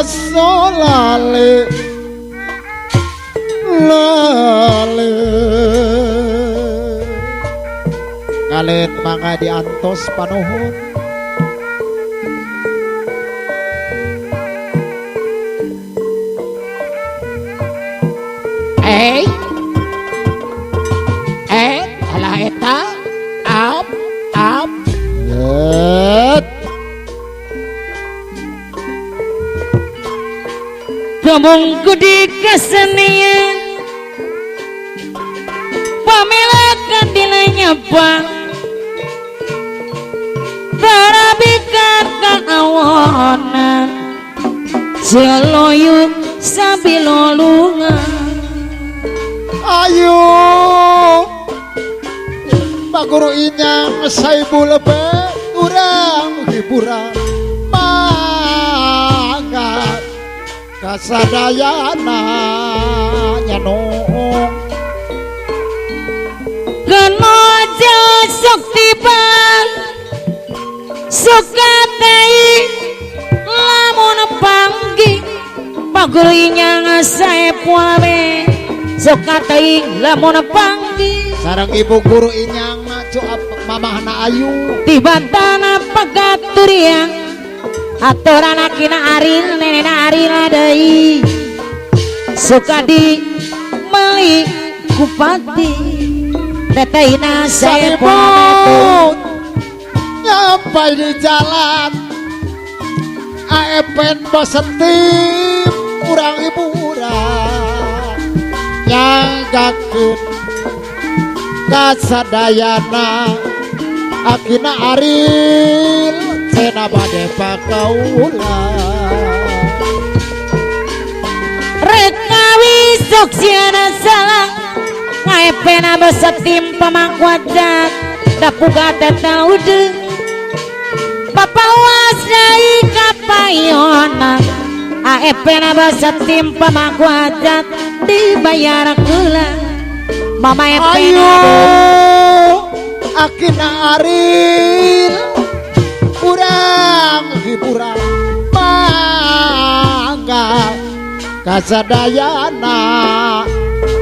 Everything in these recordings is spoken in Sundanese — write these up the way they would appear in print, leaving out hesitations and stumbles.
Rasa lale lale ngalet mangga diantos panuhun. Eh eh alah eta ap ap Et. Pemungku di kesenian pamelakan dina nyepang tarabikan kaawonan seloyuk sabilolungan. Ayo Pak Guru Inyang Saibul lebet urang hiburan mangga kasadayana nyanung Kena sok tiba suka tei lamun panggi Pak Guru Inyang saepuame suka tei lamun panggi sareng Ibu Guru Inyang macu mamahna ayu tiba tanah pegaturiang aturan akina aril nenena aril deui suka di meli kupati teteina Saibut nyampai di jalan AEPN bosetim urang hiburan nyanggakeun kasadayana akina aril cenah bade pakaula rek ngawisuk siana salah ngaepena besetim pamangku hajat dapuga tetel udeung papawas deui kapayona aepena besetim pamangku hajat dibayar keula mama epena ayo akina aril urang hiburan mangga kasadayana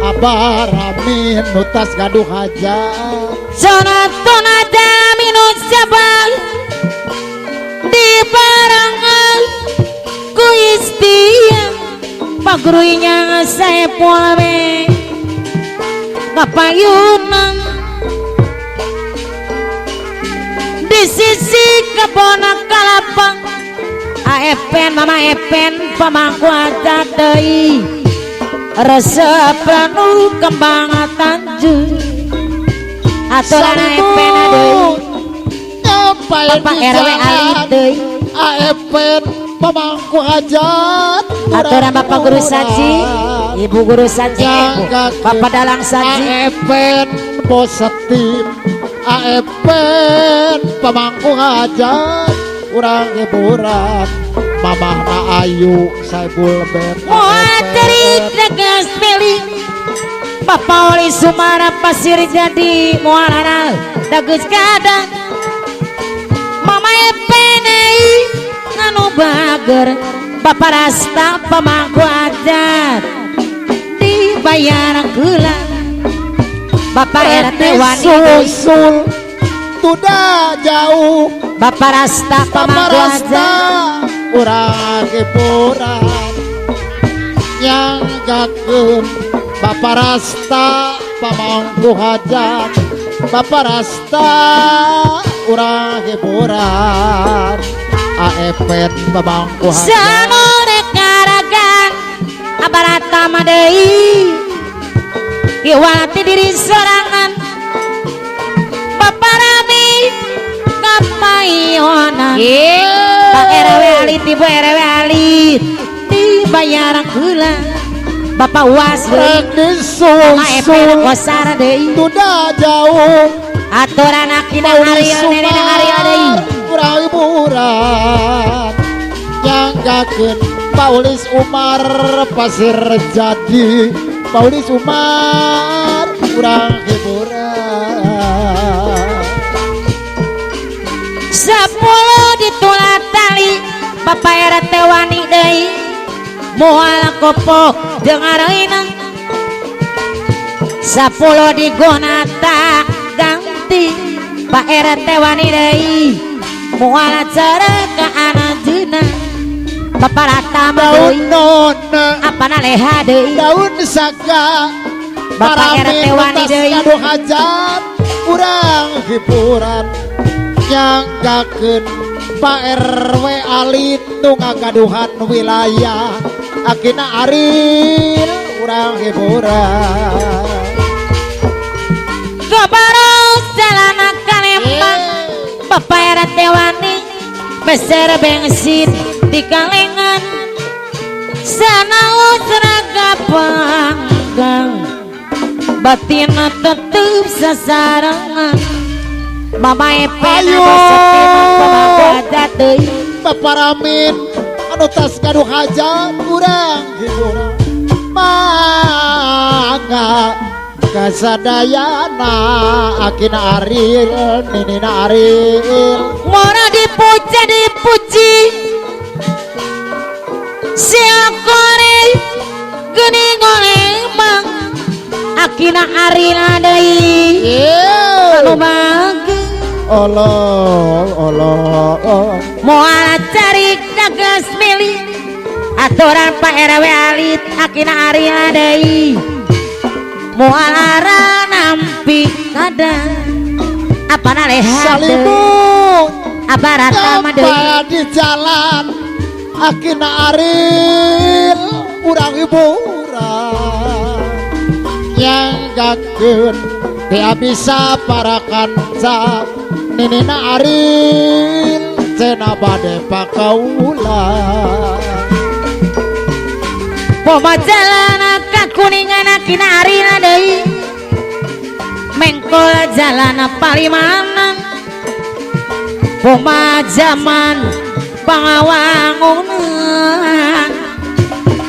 abaramin nutas gaduh hajat sonatona jaminun sabal di barangan ku istiang Pak Guru Inyang saepuame kapayunan di sisi kebon kalapa AEPN mama Epen pamangku hajat deui resep nu kembang tanjung aturan AEPN deui nyampai Bapak di RW jalan alit deui AEPN pamangku hajat aturan Bapak Guru Saji Ibu Guru Saji Bapak Dalang Saji AEPN bosetim AEPN pamangku hajat urang hiburan mamahna ayu Saibul ben Muaterik tegas beli Bapak Oli Sumara pasir jadi muarana dagus kadang Mama Epenei nganu bager Bapak Rasta pamangku hajat dibayar keula Bapak RT wani susul tuda jauh Bapak Rasta Bapak pamangku Rasta hajat urang hiburan nyanggakeun Bapak Rasta pamangku hajat Bapak Rasta urang hiburan AEPN pamangku hajat Sanore karagan abarata madei iwati diri sorangan Bapak Rami kapayonan Pak RW alit Ibu RW alit dibayar heula Bapak Was deui Rek Mama Epen disusul kosar deui tuda jauh aturan akina Mauli Ariel nenena Ariel deui Sumar urang hiburan nyanggakeun Paulis Umar pasir jadi Paulis Umar urang hiburan 10 ditulak tali Bapak RT wani deui Moal kopo jeung areuna 10 digonata ganti Pak RT wani deui moal cara ka anjeunna Bapak rata Daun nona apana leha deui daun saga Bapak RT wani deui gaduh hajat urang hiburan nyanggakeun Pak RW alit nu ngagaduhan wilayah akina Aril urang hiburan. Gobaros jalana kalembang Bapak RT wani meser bensin di kalengan sanaos raga panggang batin tetep sasarangan Mama Epe Bapak Ramin anu tas gaduh hajat urang hiburan mangga kasadayana akina Aril ninina Aril mora dipuji dipuji siakore geuning olembang akina Aril deui anu bagi Allah Allah moal cari dagas meli aturan Pak RW alit akina Aril deui moal ara nampi kadang apana leha salimut abarata mah deui di jalan akina Aril urang hiburan nyanggakeun teu bisa para kanca ninina Aril cenah bade pakaula Poma jalan ka Kuningan akina Aril deui mengkol jalan Palimanan Poma zaman pangawangunan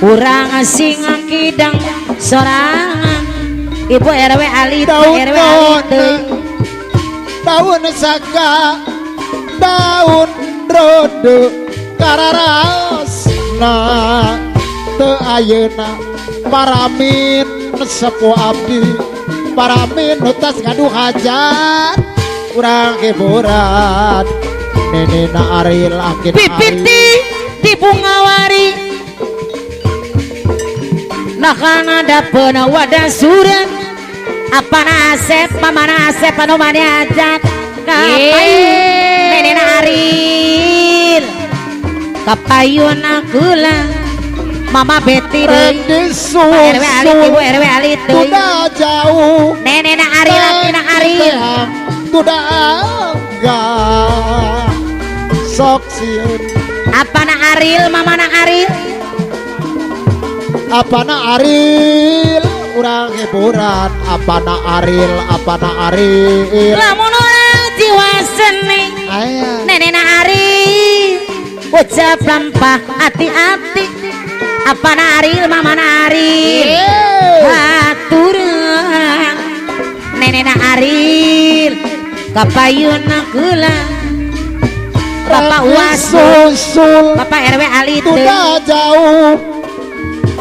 urang sing kidang sorangan Ibu RW alit daun RW alit daun saga daun rodo kararasna teu ayeuna paramin sepuh abdi paramin nu tas gaduh hajat urang hiburan nenena Aril akina pipiti di bungawari nakana dapeuna wadah suran apana asep mamana asep anu mane ajak kapayun nenena Aril kapayun kula Mama Betty deui RW alit Ibu RW alit deui tuda jauh nenena Aril akina Aril tuda enggak sok sieun apana Aril mamana Aril apana Aril urang hiburan apana Aril apana Aril lamun urang jiwa seni nenena Aril ucap lampah hati-hati apana Aril mamana Aril haturang nenena Aril kapayun kula Bapak Uas susul Bapak RW alit tuda jauh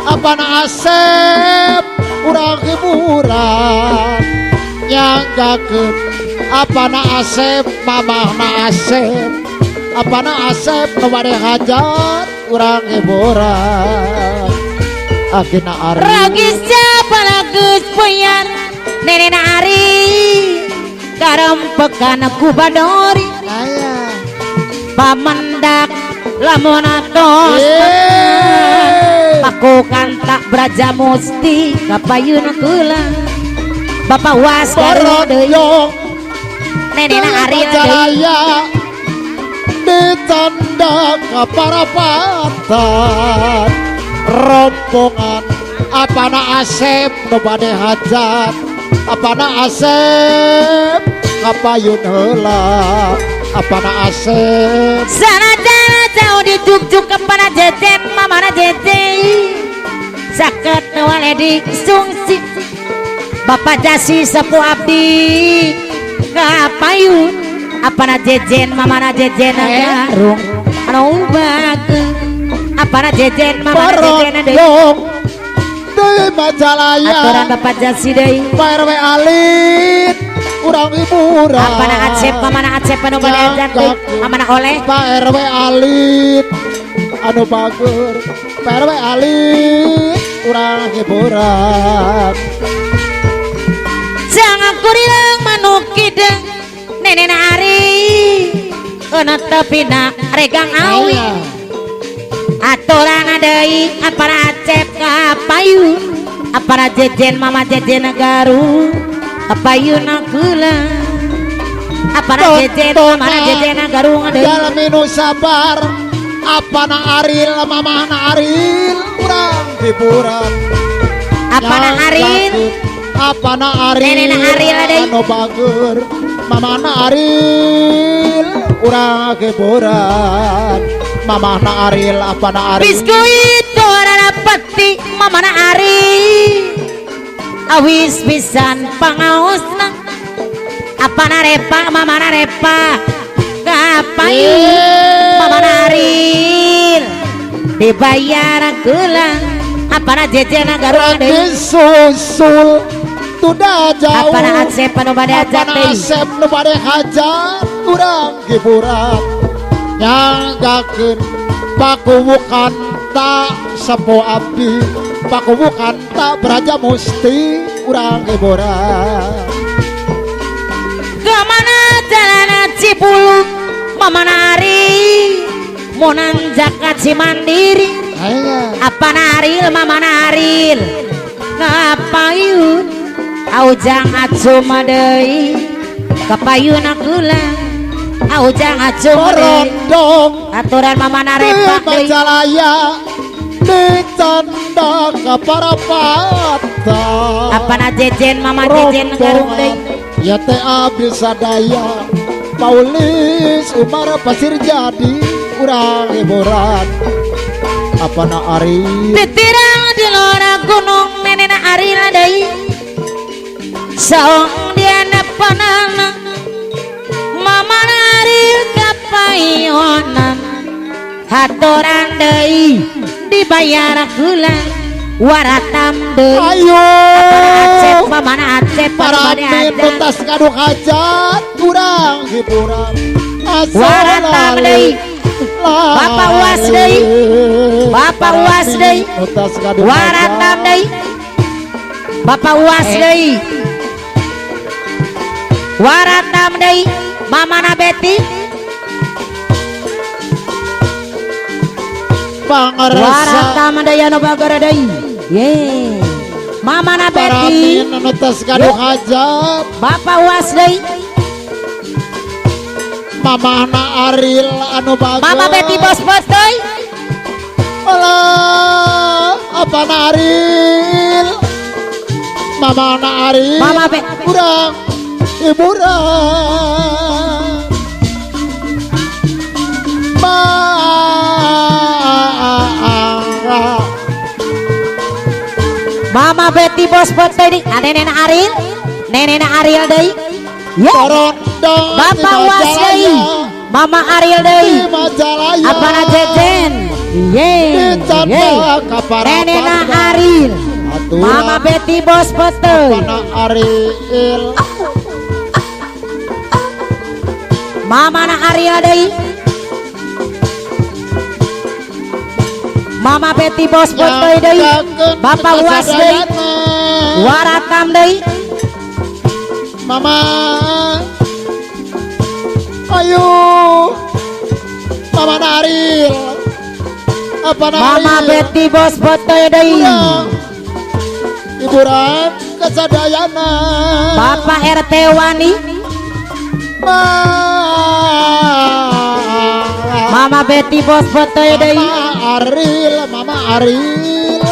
apana Asep urang hiburan nyanggakeun apana Asep mamahna Asep apana Asep nu bade hajat urang hiburan akina Aril ragis palagus puyan nenena Aril karempekan ku badori pamendak lamun atos pakukan tak braja musti kapayun kula Bapak Was Garut deui nenena Aril deui ditanda ka parapatan rombongan apana Asep nu bade hajat apana Asep kapayun heula apana Asep sanajana jauh dijuk-juk kepada jejen mamana jejen saket wale di sungsi Bapak Jasi sepuh abdi kapayun apana jejen mamana jejen garung anu bageun. Apana jejen mamana jejen deui. Barondong deui Majalaya. Aturan Bapak Jasi deui. Pak RW Alit urang hiburan. Apana Acep mamana Acep anu bade ajan deui. Mamana oleh. Pak RW Alit anu bager. Pak RW Alit urang hiburan. Jangan kuring manuk kideng nenena Ari euna tepina regang awi. Aturan deui apana Acep kapayun apana jejen mama jejen garu kapayun kula apana jejen mama jejen garung deui. Jalmi nu sabar apana Aril mamahna Aril urang hiburan. Apana Aril apana Aril nenena Aril deui anu bager mamahna Aril urang hiburan. Mamahna Aril apana Aril biskuit ora peti mamana Aril awis pisan pangaosna apana repa mamana repa kapayun mamana Aril dibayar kula apana jejena garung deui susul tuda jauh apana Acep anu bade hajat apana Asep nu bade hajat urang hiburan nyanggakeun pakuwukan ta sepo abdi pakuwukan ta braja musti urang hiburan. Kemana jalan Cibulung mamana Ari monanjak ka Cimandiri apana Aril mamana Aril kapayun aujang acum deui kapayun kula aujang acum deui. Barondong aturan mamana repa deui Majalaya dicanda ka parapata apana jejen mama jejen garung deui ya teh abdi sadaya Paulis Umar Pasir jadi urang hiburan apana Aril titirang di lora gunung nenena Aril deui saong diana panana mamana Aril kapayonan hatoran deui dibayar kula waratam deui. Ayo Acep mamana Acep paramin tuntas gaduh hajat urang hiburan waratam deui Bapak Uas deui Bapak Uas deui waratam deui Bapak Uas deui waratam deui mamana Beti pangarsa waratam deui anu bager deui ye mamana Beti paramin tuntas gaduh hajat Bapak Uas deui mamahna Aril anu bager Mama Beti bos-bos deui alah apana Aril mamahna Aril Mama Beti urang hiburan Mama Beti bos-bos deui nenena Aril nenena Aril deui ya Bapak Uas deui Mama Aril deui apana jejen ye ye nenena Aril Mama Beti bos deui apana Aril Mama na Ariel deui Mama Beti bos deui deui Bapak Uas deui waratam deui Mama ayo Mama Aril apana Mama Beti bos deui deui hiburan kesadayana Bapak RT Wani Mama Beti bos deui deui Mama Aril Mama Aril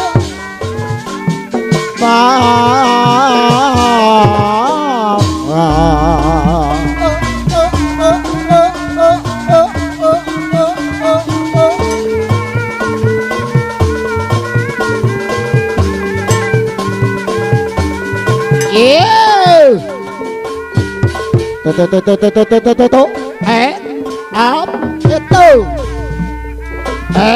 Tuh, tuh, tuh, tuh, tuh, tuh, tuh. E, A, itu. E,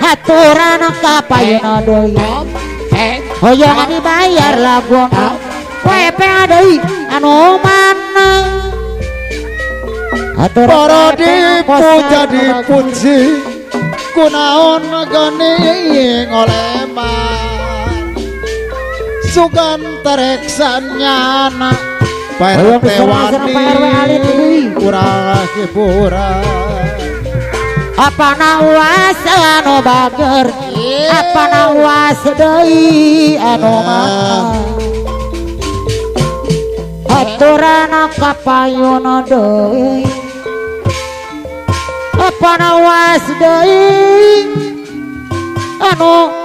Aturan ka payuna deui. Hoyong dibayar laguna. WP deui anu mana? Aturan Para dipuja dipuji kunaon geni ngoleman sugan tereksan nyana Pak RT wani kurang hiburan. Apa nawas anu bager, apa nawas deui anu mana? Aturan ka payuna deui. Apa nawas deui anu